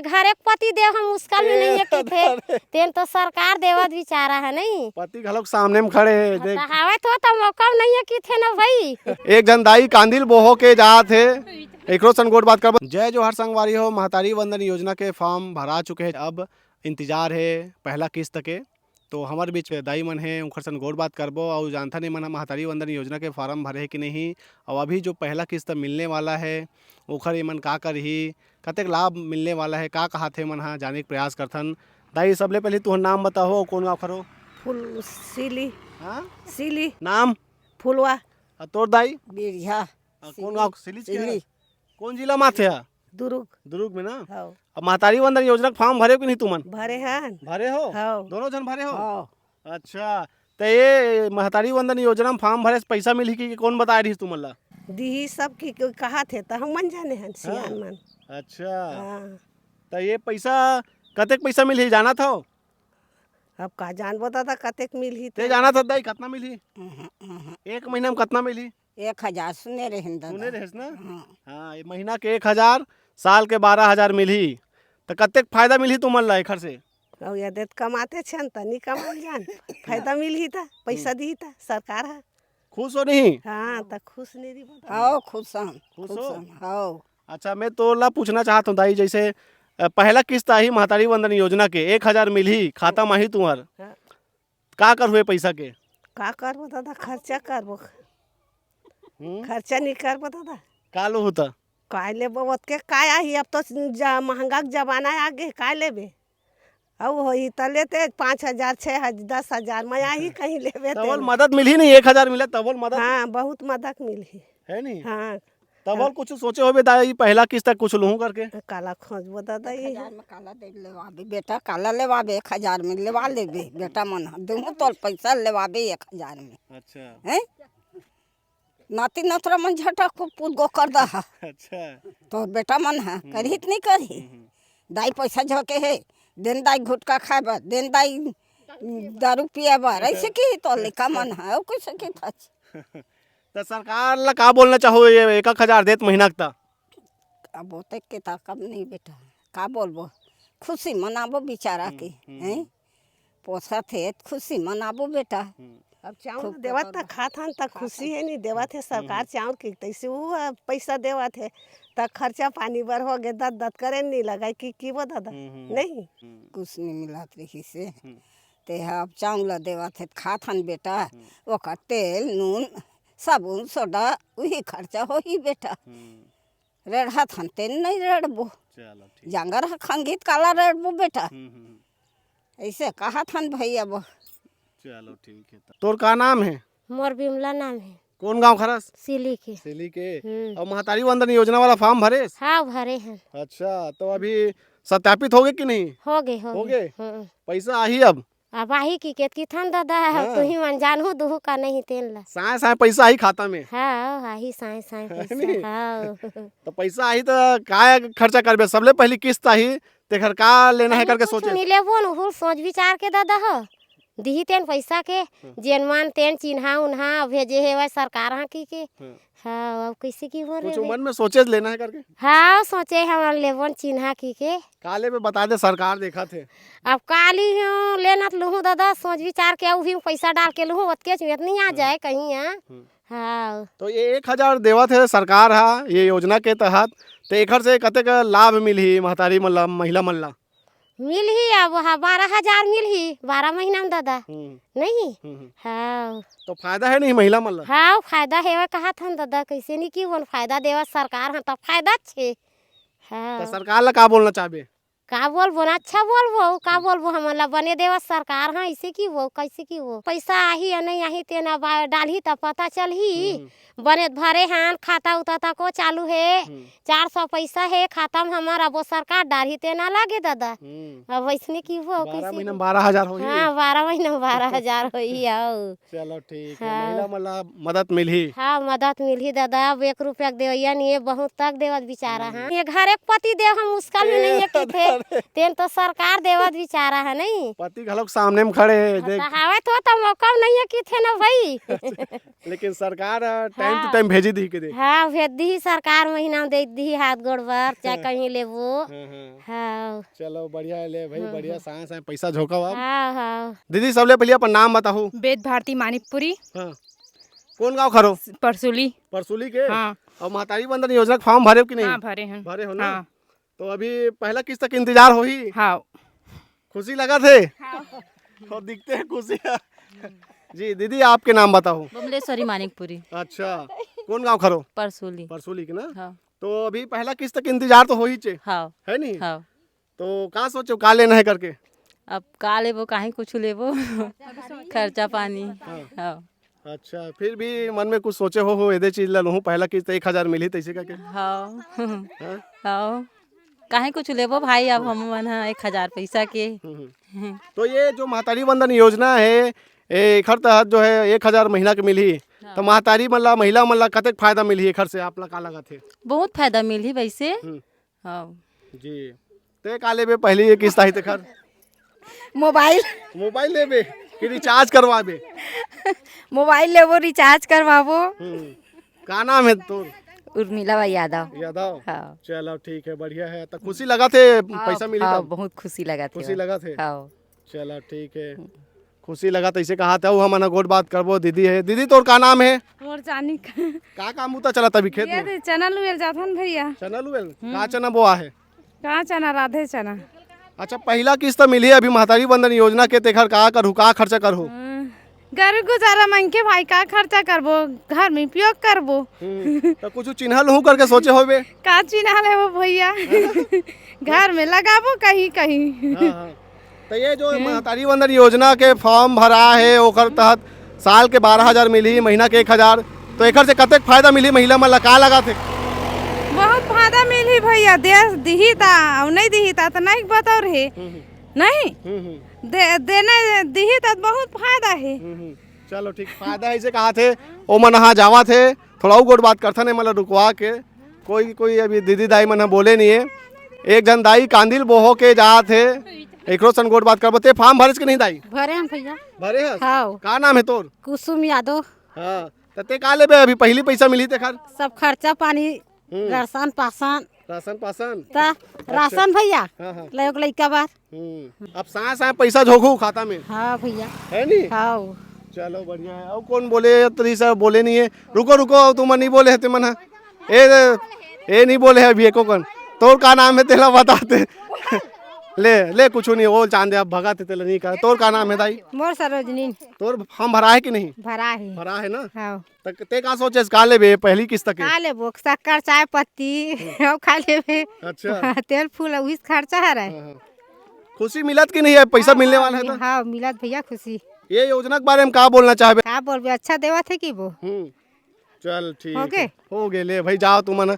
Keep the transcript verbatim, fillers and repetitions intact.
घर एक पति देव हम मुश्किल में नहीं है किथे। तेन तो सरकार देवत बिचारा है नहीं। पति घलोक सामने में खड़े हे, देख। तो हावत हो तो मौका नहीं है किथे ना भाई। एक झन दाई कांदिल बोहो के जात हे, एकरो सन गोठ बात करबो। जय जोहार संगवारी हो, महतारी वंदन योजना के फॉर्म भरा चुके हे, अब इंतजार हे पहला किस्त के। तो हमर बीच दाई मन हे, उंखर सन गोठ बात करबो अउ जानथन एमन ह महतारी वंदन योजना के फॉर्म भरे हे कि नहीं, अउ अभी जो पहला किस्त मिलने वाला हे, ओखर एमन का करही, कतेक लाभ मिलने वाला हे, का कहाथे एमन ह, जाने के प्रयास करथन। दाई, सबले पहले तुहर नाम बताहो, कोन गाँव खरो? फूल सिली। हाँ? सिली। नाम? फुलवा। अउ तोर दाई? बिरझा। अउ कोन गाँव? सिली के? सिली। कोन जिला म आथे ह? दुरुग। दुरुग में ना? हव। अब महतारी वंदन योजना के फॉर्म भरे हो कि नहीं तुमन? भरे हन। भरे हो? हव। दोनों झन भरे हो? हव। अच्छा, त ये महतारी वंदन योजना में फॉर्म भरे से पैसा मिलही कि, कि कोन बताए रहिस तुमन ला? दिही सब की, की कहाथे, त हमन जाने हन, हाँ। सियान मन। अच्छा। हाँ। त ये पैसा, कतेक पैसा मिलही, जानत हव? अब का जानबो दादा, कतेक मिलही ते त। जानत हस दाई, कतना मिलही? उहुं, उहुं। एक महीना में कतना मिलही? एक हजार सुने रहेन दादा। सुने रहेस ना? हाँ। हाँ, ये महीना के एक हजार, साल के बारह हजार मिलही। त कतेक फायदा मिलही तुमन ला एखर से? अउ यदि त कमाते छन त नी कमाल जान। फायदा मिलही त, पैसा हम्म। दिही त, सरकार ह। खुश हो नहीं? हाँ, त खुश नहीं रही बता। हव, खुश हन, खुश खुश हो? हन, हव। अच्छा, मैं तोला पूछना चाहत हूँ दाई, जैसे, अ, पहला किस्त आही महतारी वंदन योजना के, एक हजार मिलही, खाता म आही तुहर। हाँ। का करहू ए पैसा के? का करबो दादा, खर्चा करबो। हम्म? खर्चा नहीं करबो दादा। का लोहू त? काय लेबो ओतके, काय आही, अब तो ज-, महंगा के जमाना आ गे, काय लेबे? अउ होही त लेते पाँच हजार, छः हजार, दस हजार, मैं आही कहीं लेबे तब तेल। मदद मिलही नहीं, एक हजार मिला तब मदद। हाँ, बहुत मदद मिलही। है नहीं? हाँ। तब हाँ। कुछ सोचे होबे दाई, पहला किस्त कुछ लूहूं करके? काला खोजबो दादा, एक ये हजार में काला दे लेवाबे, बेटा, काला लेवाबे, एक हजार में लेवा लेबे, बेटा मन ह, दूहूं तोर पैसा लेवाबे एक हजार में। अच्छा। हैं? नाती नतरा मन झटा खूब पुरगो कर दहा। अच्छा। तोर बेटा मन ह, हम्म। करही त नहीं करही? हम्म, हम्म। दाई पैसा झोके हे, देन दाई गुटखा खाए बर, देन दाई दारू पिए बर, ऐसे की तो लइका मन ह, अउ कैसे की था? त सरकार ला का बोलना चाहो, ये एक एक हजार देत महीना के त? अब ओते के त कम नहीं बेटा, का बोलबो, खुशी मनाबो बिचारा हम्म, के, हम्म, हैं? हम्म। पोसत हे त खुशी मनाबो बेटा। हम्म। अब चाउर खूब देवत त पकड़ खात हन त खात खुशी हन। हे नहीं, देवत हे सरकार हम्म। चाउर के, तैसे वो पैसा देवत हे त खर्चा पानी बर हो गे, दत दत करे नहीं लगा कि, कि वो दादा, हम्म, हम्म, नहीं? हम्म। कुछ नहीं मिलत रही से। हम्म। ते ह अब चाउर देवत हे त खात हन बेटा, हम्म। ओकर तेल, नून, साबुन, सोडा, उही खर्चा होही बेटा। हम्म। रेड़हा थन तेन नहीं रेड़बो। चलो, ठीक। जांगर ह खंगित काला रेड़बो बेटा। हम्म, हम्म, हम्म। ऐसे कहा थन भैया वो। चलो, ठीक है। तोर का नाम है? मोर बिमला नाम है। कौन गांव खरस? सिली के। सिली के। हम्म। और महतारी वंदन योजना वाला फॉर्म भरेस? हाँ, भरे हैं। अच्छा, तो अभी सत्यापित हो गए कि नहीं? हो गए, हो हो गए। गए? हम्म। पैसा आही अब? अब आही कि केतकी थन दादा, हाँ। तुही मन जानहू दुहू का नहीं तेन ला। साय साय पैसा आही खाता में? हाँ, आही साय साय है पैसा, नहीं? हाँ। तो पैसा आही तो काय खर्चा करबे? सबले पहली किस्त आही, तेखर का लेना है करके कुछ सोचे? नहीं लेबो न, उहुल सोच विचार के दादा हो। दिही तेन पैसा के, हाँ। जेन मन तेन चिन्हा उन्हा भेजे हेवय सरकार हाँ की के। हाँ। हाँ, अब कैसे की हो कुछ रे? मन में सोचे लेना है करके? हाँ, सोचे हमन लेबोन चिन्हा की के। का लेबे बता दे, सरकार देखत हे। अब का लिहूँ, लेना त लूहूँ दादा, सोच विचार के उही में पैसा डाल के लूहूँ, ओतकेच में नहीं आ हम्म। जाए कहीं, हाँ। हम्म। हाँ। तो ये एक हजार देवत हे सरकार हा, ये योजना के तहत, तो एखर से कतेक लाभ मिलही महतारी मन ला, महिला मन ला? मिलही अब, हाँ, बारह हजार मिलही, बारह महीना में दादा। हम्म। नहीं? हम्म, हम्म। हाँ। तो फायदा है नहीं महिला मन ला? हाँ, फायदा हेवय कहा थन दादा, कैसे नहीं की वो फायदा देवत सरकार, हाँ, तो फायदा छे। हाँ। तो सरकार ला का बोलना चाहबे? का बोलबो ना, अच्छा बोलबो, का बोलबो, हमन ला बने देवत सरकार, हाँ, ऐसे की वो, कैसे की वो। पैसा आही या नहीं आही, तेना बा-, डालही त पता चलही। हम्म। बने भरे हन, खाता उता तको चालू हे। हम्म। चार सौ पैसा हे खाता में हमर, अब वो सरकार डारही तेना लागे दादा। हम्म। अब वैसने की हो, बारह कैसे महीना में हो? बारह हजार होही। हाँ, बारह महीना में बारह हजार होही, आओ। चलो ठीक है, हाँ। महिला मन ला मदद मिलही। हाँ, मदद मिलही दादा, अब एक रुपया के देवैया नहीं है, बहुत तक देवत बिचारा हम्म। हाँ। ये घर एक पति देव हम मुश्किल में नहीं है ए, किथे। तेन तो सरकार देवत बिचारा है, नहीं? पति घलोक सामने में खड़े हे, हाँ, देख। तो हावत हो तो मौका नहीं है कि थे ना भाई। लेकिन सरकार, अ, time to हाँ। Time भेजी दी के दे। हाँ, भेज दी सरकार, महीना में दे दी हाथ गोड़ बर, चाहे कहीं लेबो। हाँ, हाँ। हाँ। चलो, बढ़िया है, ले भाई, हाँ, बढ़िया, हाँ। साँय, साँय पैसा झोंकव अब। हाँ, हाँ। दीदी, सबले पहले अपन नाम बताहू। वेद भारती मानिकपुरी। हाँ। कौन गाँव खरो? परसुली। परसुली के? हाँ। और महतारी वंदन योजना के form भरे हो कि नहीं? हाँ, भरे हन। भरे हो ना? हाँ। तो अभी पहला किस्त के इंतजार होही? हाँ। खुशी लगत हे? हाँ। और दिखते हैं खुशी। जी, दीदी, आपके नाम बताओ। बमलेश्वरी मानिकपुरी। अच्छा, कौन गाँव खरो? परसुली। परसुली के ना? हाँ। तो अभी पहला किस्त के इंतजार तो होही चे, हाँ। है नी? हाँ। तो का सोचो, का लेना है करके? अब का लेबो, काहीं कुछ लेबो। खर्चा पानी। हाँ। हाँ। अच्छा, फिर भी मन में कुछ सोचे हो, हो, एदे चीज ला लूहूँ, पहला किस्त एक हजार मिलही, तैसे करके? हाँ। हाँ? हाँ। काहे कुछ लेबो भाई, अब हम मन ह एक हजार पैसा के। हम्म, हम्म। हम्म। तो ये जो महतारी वंदन योजना है, ए, एखर तहत जो है एक हजार महीना के मिलही, हाँ। तो महतारी मन ला, महिला मन ला कतेक फायदा मिलही एखर से, आप ला का लगत हे? बहुत फायदा मिलही वैसे। हम्म। हाँ। जी। ते का लेबे पहली ये किस्त आही तेखर? मोबाइल। मोबाइल लेबे कि recharge करवाबे? मोबाइल लेबो, recharge करवाबो। हम्म। का नाम है तोर? उर्मिला बाई यादव। यादव? हाँ। चलो ठीक है, बढ़िया है। तो खुशी लगत हे, हाँ, पैसा मिली हाँ, तब? बहुत खुशी लगत हे। खुशी लगत हे? हाँ। चलो ठीक है। खुशी लगत हे, ऐसे कहा था, वो हमन ह गोठ बात करबो, दीदी है। दीदी, तोर का नाम है? मोर जानी का। का काम उता चलत अभी खेत ये में? दे चना लुएल जाथन भैया। चना लुएल? हम्म। का चना बोआ है? का चना? राधे चना। अच्छा, पहला किस्त मिलही अभी महतारी वंदन योजना के, तेखर का करहू, का खर्चा करहू? हम्म। गरीब गुजारा मन के भाई, का खर्चा करबो, घर में उपयोग करबो। हम्म, तो कुछ चिन्हा लूहूँ करके सोचे होबे? का चिन्हा लेबो भैया? घर में लगाबो कहीं कहीं। हाँ, हाँ। तो ये जो हम्म। महतारी वंदन योजना के form भरा है, ओकर तहत साल के बारह हजार मिलही, महीना के एक हजार, तो एकर से कतेक फायदा मिलही महिला मन ला, का लगत हे? बहुत फायदा मिलही भैया, दे दिही ता, अउ नहीं दिही ता, तो नहीं बतौर हे। हम्म, हम्म। नहीं? हम्म, हम्म। दे, देने दिही ता बहुत फायदा हे। हम्म, हम्म। चलो ठीक, फायदा हे, इसे कहा थे, ओ मन हा जावा थे, थोड़ा अउ गोठ बात करथन, ए मन ला रुकवा के। कोई, कोई अभी दीदी दाई मन ह बोले नहीं है। एक जन दाई कांदिल बोहो के जात हे, एकरो सन गोठ बात करबो। ते form भरेस के नहीं दाई? भरे हन भैया। भरे हस? हाँ। का नाम है तोर? कुसुम यादव। हाँ, त ते का लेबे अभी, पहली पैसा मिलही तेखर? सब खर्चा पानी, हम्म। राशन पासन। राशन पासन? त अच्छा। राशन भैया, हाँ, हाँ। ले एक लइका बार। हम्म, अब साँय साँय पैसा झोंकहू खाता में। हाँ भैया। है नी? हाँ। चलो बढ़िया है। अउ कौन बोले? तरी सर बोले नहीं है। रुको, रुको, अउ तुमन नहीं बोले है, तुमन है। ए, ए नहीं बोले है अभी एको कन। तोर का नाम है, तेला बता ते। ले, ले, कुछ नहीं, वो चांद अब भगा थे, तेला नहीं कहा। तोर का नाम है दाई? मोर सरोजनी। तोर form भरा है कि नहीं? भरा है। भरा है ना? हाँ। त ते का सोचेस, का लेबे पहली किस्त के? का लेबो? शक्कर, चाय पत्ती, हम्म। अउ खा लेबे। अच्छा। तेल फूल, उही खर्चा हरे। हाँ, हाँ। खुशी मिलत कि नहीं है, पैसा हाँ, मिलने हाँ, वाला है तो? हाँ, मिलत भैया खुशी। ये योजना के बारे में का बोलना चाहबे? का बोलबे, अच्छा देवत हे कि वो। हम्म। चल ठीक हो गे? है। हो गे, ले भाई, जाओ तुमन।